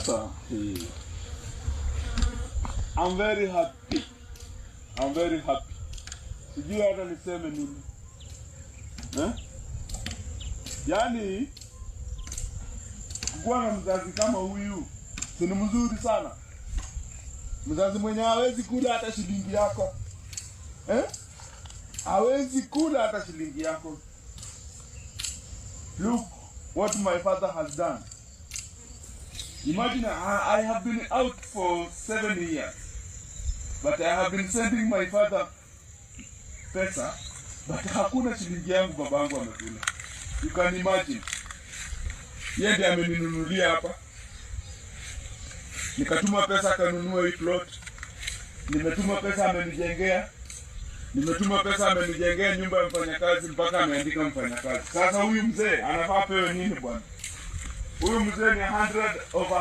Sasa I'm very happy. I'm very happy. Sijui hata niseme nini. Eh? Yaani kuwa na mzazi kama huyu si ni mzuri sana. Mzazi mwenye hawezi kula hata shilingi yako. Eh? Hawezi kula hata shilingi yako. Look what my father has done. Imagine I have been out for 7 years, but I have been sending my father pesa, but hakuna shilingi yangu babangu amekula. You can imagine. Yeye ndiye ameninunulia hapa, nikatuma pesa akanunua hii plot, nimetuma pesa amenijengea, nimetuma pesa amenijengea nyumba ya mfanyakazi mpaka ameandika mfanyakazi. Sasa huyu mzee anafaa apewe nini, bwana? Huyu mzee ni 100 over